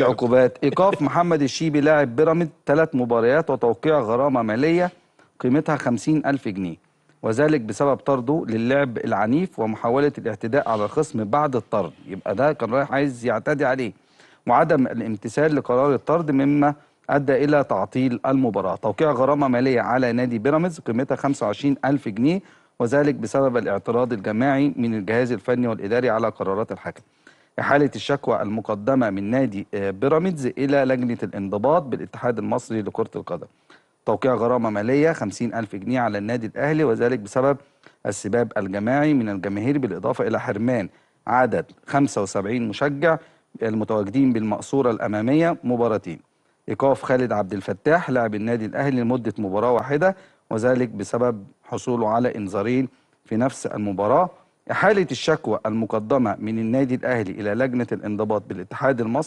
العقوبات: ايقاف محمد الشيبي لاعب بيراميدز 3 مباريات وتوقيع غرامة ماليه قيمتها 50,000 جنيه، وذلك بسبب طرده للعب العنيف ومحاولة الاعتداء على الخصم بعد الطرد. يبقى ده كان رايح عايز يعتدي عليه، وعدم الامتثال لقرار الطرد مما ادى الى تعطيل المباراة. توقيع غرامة ماليه على نادي بيراميدز قيمتها 25,000 جنيه، وذلك بسبب الاعتراض الجماعي من الجهاز الفني والاداري على قرارات الحكم. إحالة الشكوى المقدمة من نادي بيراميدز إلى لجنة الانضباط بالاتحاد المصري لكرة القدم. توقيع غرامة مالية 50,000 جنيه على النادي الأهلي، وذلك بسبب السباب الجماعي من الجماهير، بالإضافة إلى حرمان عدد 75 مشجع المتواجدين بالمقصورة الأمامية مباراتين. إيقاف خالد عبد الفتاح لاعب النادي الأهلي لمدة مباراة واحدة، وذلك بسبب حصوله على إنذارين في نفس المباراة. إحالة الشكوى المقدمة من النادي الأهلي إلى لجنة الانضباط بالاتحاد المصري.